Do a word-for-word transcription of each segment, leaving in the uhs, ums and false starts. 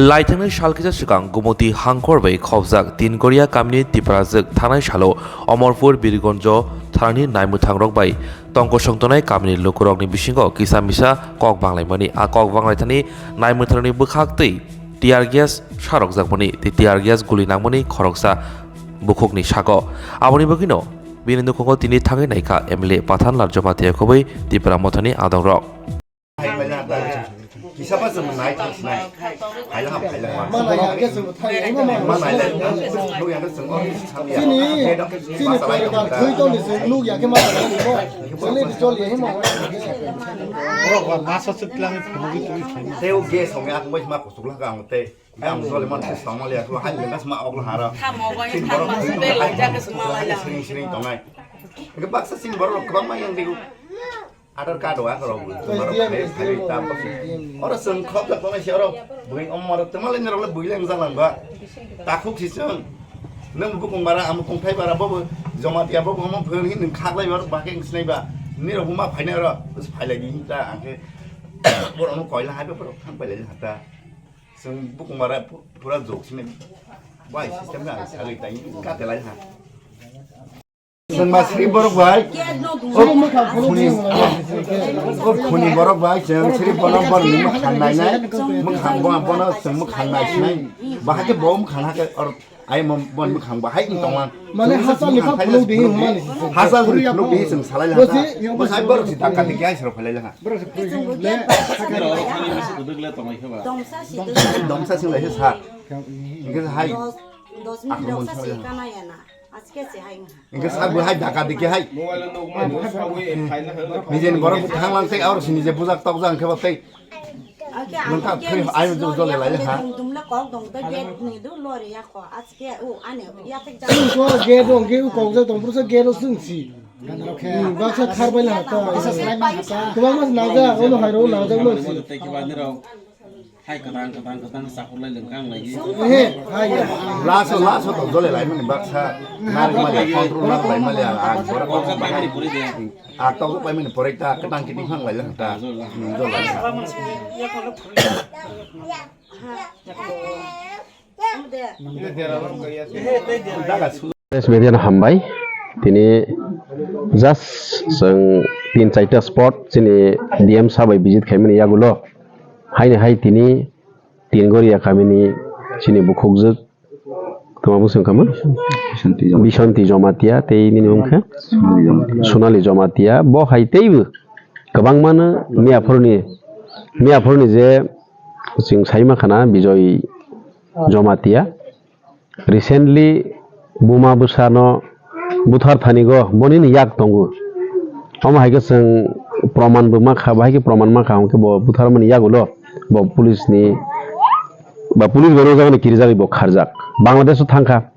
Laithangni sal kisa swkang Gumoti hangkhor bai khobjak Tingoria kamini Tiprajwk thanai salo Omorpur Birgonjo thanani naimwthangrok bai tongkosong tongnai kamini lukurokni bisingo kisa misa kok banglaimani. A kok banglaithani naimwthangrokni bwkhak twi tear gas sarokjakmani tei tear gas guli nangmani khoroksa bukhukni sago. Aboni bagwino bini nukhugo tini thangwi naikha M L A Pathan Lal Jamatia khobwi Tipra Mothani adongrok. Kisa pa chwng nai thang sinai. Phaila ha, phaila ha. Ma nai ya ke chwng thai, ma ma. Ma nai le, nuk yang ke chwng o sam ya. Chini, chini poribar thwi tong ni chwng nuk ya ke ma nai mo. Chwng le chol ya he ma. Bro, ba masa chwk lang phunugwi twi thai. Tei o gas hong ya, ang bai ma kusuk la ka ang tei. Ang jole man se samal ya, ko hai le gas ma ok la hara. Tamo bai, tamo se be la ja ke sma la ya. Sring sring tongnai. Ke baksa sing borok kwbangma yang digo. Adhar card wa korok bo, tomar phai, phai ta bo. Oro chwng khop jak tongnai se oro. Bwing om maro twma le nirok le bwileng jak lang ba. Takhuk si chwng. Nwng bukung bara, amo kongthai bara, bobo Jamatia, bobo omo phwrwng hin nwng khaklai bar, ba khe wng sinai ba. Nirok bo ma phainai oro, bus phailai di ta, ang khe borok no koila hai ba borok thang pailai ha ta. Chwng bukung bara pu-, pura jok sinai. Bai system na ang sagwi tai, ka telai ha. Chwng ma Sri borok bai. O khuni, o khuni borok bai chwng Sri bono bor ni mwkhang nai nai. Mwkhang bo, bono chwng mwkhang nai sinai. Bahai khe bo mwkhang ha khe or ai mo bon mwkhang bahai ni tonglang. Mane hasal ni phuluk di hwnmani. Hasal ni phuluk di chwng salai la. Bo sai borok si dakka dikya sero phalai la. Domsa si Domsa sing lai sa. Hingke hai. Dos, dos minit Akromon domsa si salai la. Kana ya na. Aske se hai wngha. Hingke sak bo hai dakka dikya hai. Mobile no nokma bo sawi phaina hwnwi. Nijeni borok thanglang tei aur si nije bujak tokjak hingke bo tei. Oke, ang nungkha ke thwi ai jole lai ha. Dum dum le kok dong to gate ni do lori ya ko. Aske o ane ya thik ja. Ko gate dong ke u kok ja dong bro sa gate o sung si. Hmm, baksa khar bai la ta. Baksa slai man ha ta. Kwbangma nang ja, ono hai ro nang ja lo si. Tei kiba ni rok. Hai kwtang, kwtang, kwtang, sakhorlai lwng kang lai. Ehe, hai. Laso, laso to dole lai mani baksa. Nari mali control na lai mali ang, ang, borok. Kok pai mani pore de. Ang tok pai mani pore ta, kwtang kiti phang lai lang ta. Hmm, dole lai. Daga su- Press media no hambai. Tini just chwng tin chaita spot chini D M sir bai visit khaimani yagulo. Haini hai tini Tingoria kamini chini bukhukjwk tongma bwswng kama? Bisonti Jamatia. Bisonti Jamatia tei nini wngkha? Sonali Jamatia. Sonali Jamatia. Bo hai teibo kwbangmano miyaphurni, miyaphurni je chwng saima khana Bijoy Jamatia. Recently buma bwsano buthar thanigo bonini yak tongo. Omo hai khe chwng proman bo ma kha, bahai khe proman ma kha, hwnkhe bo butharmani yagulo bo police ni ba police bai rwjaknai kirijagwi bo kharjak. Bangladesh o thangkha,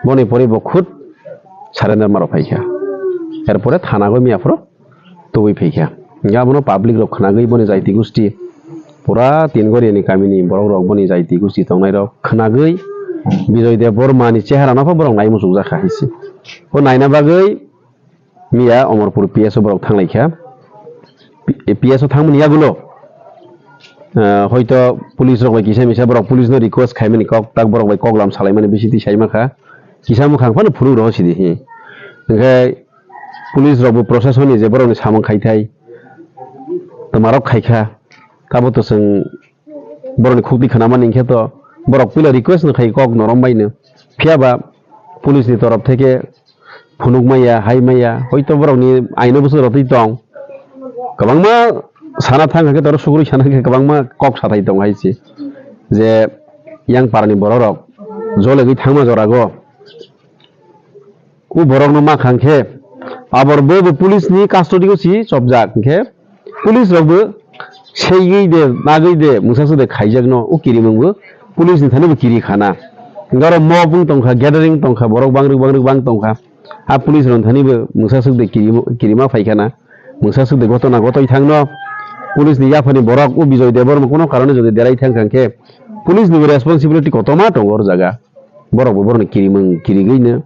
boni pore bo khud surrender ma rw phaikha. Erpore thana go miya phoro tubui phaikha. Hingke abono public rok khnagwi boni jaiti gusti, pura Tingoria ni kamini borok rok boni jaiti gusti tongnai rok khnagwi Bijoy Debbarma ni chehara no pho borok nai muchukjakha hinsi. Bo naina bagwi miya Omorpur P S o borok thanglaikha. P-, P S o thangmani yagulo, ah, hoito police rok bai kisa misa borok police no request khaimani kok tak borok bai koklam salaimani bisi twi saimankha. Kisa mwkhang phano phunuk rohor sidi hi. Hingke police rok bo proshasoni je borokni samung khaithai, twmarok khaikha, tabo to chwng borokni khukti khnamani hinkhe to borok puila request no khai kok norom baino. Phiya ba police ni torof theke phunuk maya, hai maya, hoito borokni aino bwswk rotwi tong. Kwbangma sana thang khe toro sukrui sana khe kwbangma kok sathai tong hai se. Je yang parani borok rok jolegwi thangma jorago. O borokno ma khang khe, abor bo, bo police ni custody o si chopjak, hingkhe police rok bo seigwi de, nagwi de, mungsa suk de khaijakno, o kirimung bo police ni thani bo kiri khana. Hingkhe oro mob wng tongkha, gathering tongkha, borok bangrwk, bangrwk bang tongkha. A police rok thani bo mungsa suk de kirimo-, kirima phaikhana, mungsa suk de gotona gotoi thangno, police ni yaphani borok o Bijoy Debbarma kono karone jodi derai thang khang khe, police ni bo responsibility kotorma tongo oro jaga. Borok bo borokni kirimung kirigwino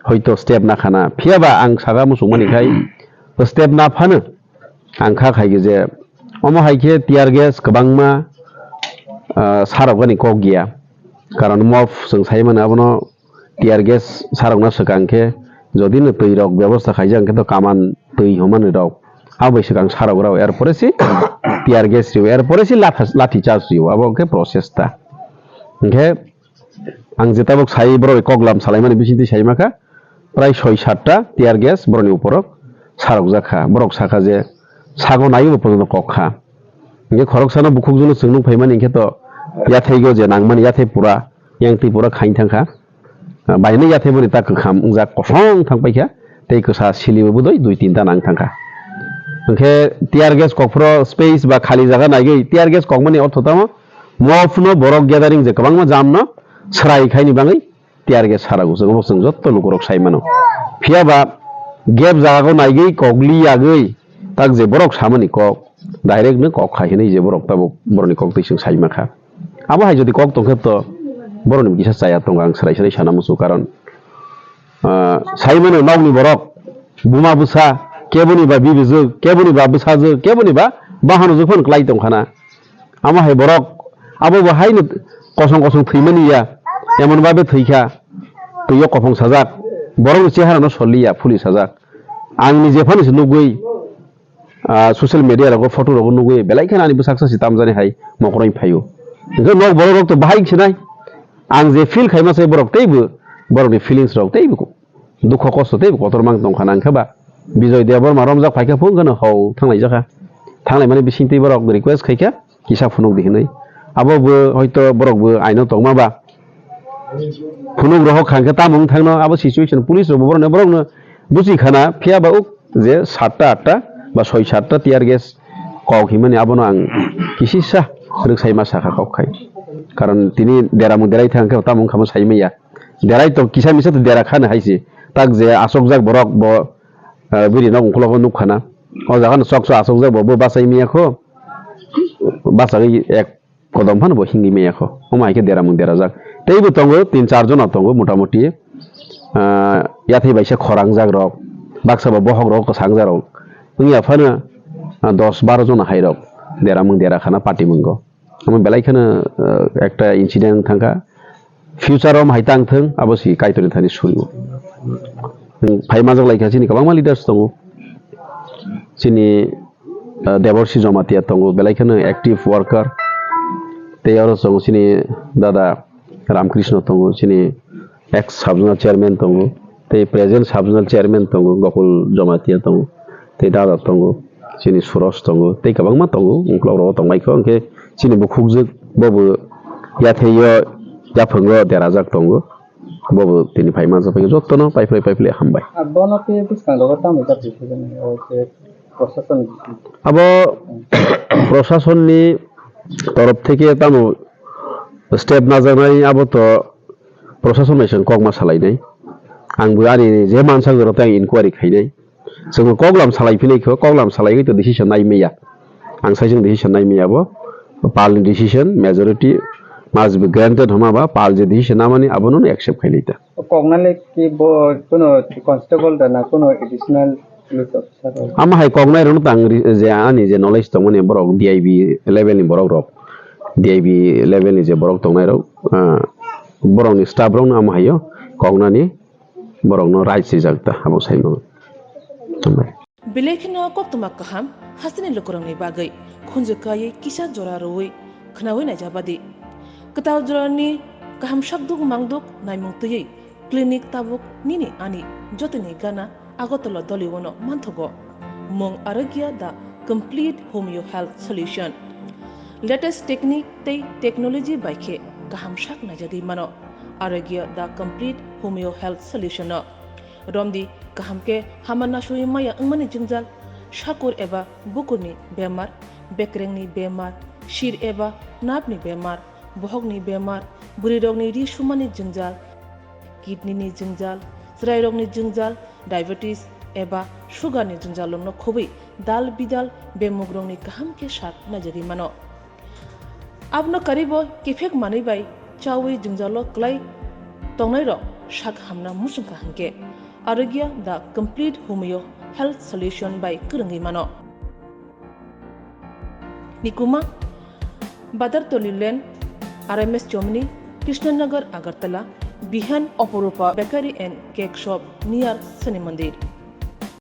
hoito step nakhana. Phiya ba ang saka muchungmani khai step naphano ang kha khaikhe je omo hai khe tear gas kwbangma ah, sarokgani kok ya. Karon mob chwng sai mano abono tear gas sarokna swkang khe jodi no twi rok bebosta khaijak hwnkhe to kaman twi hwnmani rok abo bai swkang sarok rw, er pore se tear gas rw, er pore se latha, lathi charge rw, abo hwnkhe process ta. Hwnkhe ang je tabuk sai borok koklam salaimani bisingtwi sai makha, prai soi satta tear gas borokni uporo sarokjak kha. Borok sakha je sago naiwi bo pojono kok kha. Hwnkhe khoroksano bukhukjwkno chwng nuk phaimani hwnkhe to yathaigo je nangmani yathai pura, yang twi pura khain thangkha. Baino yathai boni ta kwkham wngjak kosong thang paikha, tei kwsa silibo bwdoi dui tinta nang thangkha. Hwnkhe tear gas kokphro space ba khali jaga naigwi tear gas kokmani ortho tamo? Mob no borok gathering je kwbangma jam no swrai khaini bagwi tear gas sara gusuk obo chwng jotto lukurok sai mano. Phiya ba gap jaga o naigwi kok li yagwi tak je borok samani kok direct no kok khai hinwi je borok tabuk borokni kok twi chwng sai makha. Abo hai jodi kok tongkhe to borokni kisa chaya tongo ang swrai swrai sana muchungo karon, ah, sai mano nokni borok buma bwsa keboni ba bibijwk keboni ba bwsajwk keboni ba bahanojwk phano klai tongkhana. Amo hai borok abo bo haino kosong kosong thwimani ya, emon babe thwikha, twiyo kophong sajak, borokni cheharano solliya, phuli sajak. Ang nije phano se nugwi, ah, social media rogo photo rogo nugwi belai kheno ani bwsaksa se tamjani hai mokoroi phaio. Hwnkhe nok borok rok to bahai khe nai. Ang je feel khaima se borok teibo, borokni feelings rok teibo dukho kosto teibo kotor mang tongkha nang khe ba. Bijoy Debbarma romjak phaikha phung kheno hau thanglaijak kha. Thanglaimani bisingtwi borok request khaikha kisa phunuk di hinwi. Abo bo hoito borok bo aino tongma ba. Phunuk rohok kha hwnkhe tamo wng thangno abo situation police rok bo borokno borokno buchi khana phiya ba uk je satta atta ba soi satta tear gas kok himani abono ang kisisa rwksai ma sakha kok khai. Karon tini deramung derai thang khe tamo wng kha mo sai maya. Derai to kisa misa to dera khani hai se. Tak je asokjak borok bo, eh, bini nok ungkologo nuk khana. O jaga no sok sok asokjak bo, bo bachai maya kho. Bachagwi ek kodom phano bo hingwi maya kho. Omo hai khe deramung derajak. Teibo tongo tin char jona tongo motamuti. Ah, yathai baisa khorang jak rok. Baksa bo bohok rok kwsang jak rok. Wngya phano, ah, dos baro jona hai rok. Deramung dera khana party mungo. Omo belai kheno, ah, ekta incident thangkha. Future o hai tang thung, abo si Kaitorni thani suriwo. Phai majak lai kha chini kwbangma leaders tongo. Chini, ah, Deborsi Jamatia tongo, belai kheno active worker. Tei oro tongo chini dada Ramkrishna tongo, chini ex sub zonal chairman tongo, tei present sub zonal chairman tongo, Gokul Jamatia tongo, tei dada tongo, chini Suros tongo, tei kwbangma tongo, uklok rogo tongbai kho, hwnkhe chini bukhukjwk bobo yathai o yaphang o derajak tongo, bobo tini phai mansa phai jottono pai phai pai phai hambai. Abono tei bwskang rogo tamo jat rikhe o je prosason. Abo prosasonni torof theke tamo step najaknai, abo to prosasonni seng kokma salainai. Ang bo ani je mansa jora tei ang inquiry khainai. Chwng koklam salai phinai kho, koklam salai to decision nai maya. Ang sai chwng decision nai maya bo. Pal ni decision, majority must be granted homa ba, pal je decision namani abono accept khainai ta. Koknale ki bo kono constable da na kono additional police officer rok? Ama hai koknai rok tang ri-, je ani je knowledge tongmani borok D I B level ni borok rok, D I B level ni je borok tongnai rok, ah, borok ni staff rok no ama haio koknani borok no right swijak ta abo sai mano. Hambai. Belai kheno koktwma kaham hasteni lukurokni bagwi khunju kaiwi kisa jora rwui khnaui naijabadi. Kwtal jorani kaham sakduk mangduk naimung twiwi clinic tabuk nini ani jotoni gana Agartala Doliwano manthogo. Mung Arogya the complete homeo health solution. Latest technique tei technology bai khe kaham sak naijagwi mano. Arogya the complete homeo health solution no. Romdi kaham khe hama nasugwi maya wngmani jwngjal, sakur eba bukurni bemar, bekrengni bemar, sir eba nerve ni bemar, bohokni bemar, bwrwirokni ri sumani jwngjal, kidney ni jwngjal, chwrairokni jwngjal, diabetes eba sugar ni jwngjal rokno khobwi dal bidal bemugrokni kaham khe sak naijagwi mano. Abono karwibo kiphek manwi bai chaui jwngjalo kwlai tongnairok sak hamna muchungkha hwnkhe Arogya the complete homeo health solution bai kwrwngwi mano. Nikuma, Badartoli Lane, R M S Chomni, Krishnanagar, Agartala, behind Oporupa Bakery and Cake Shop, near Shani Mandir.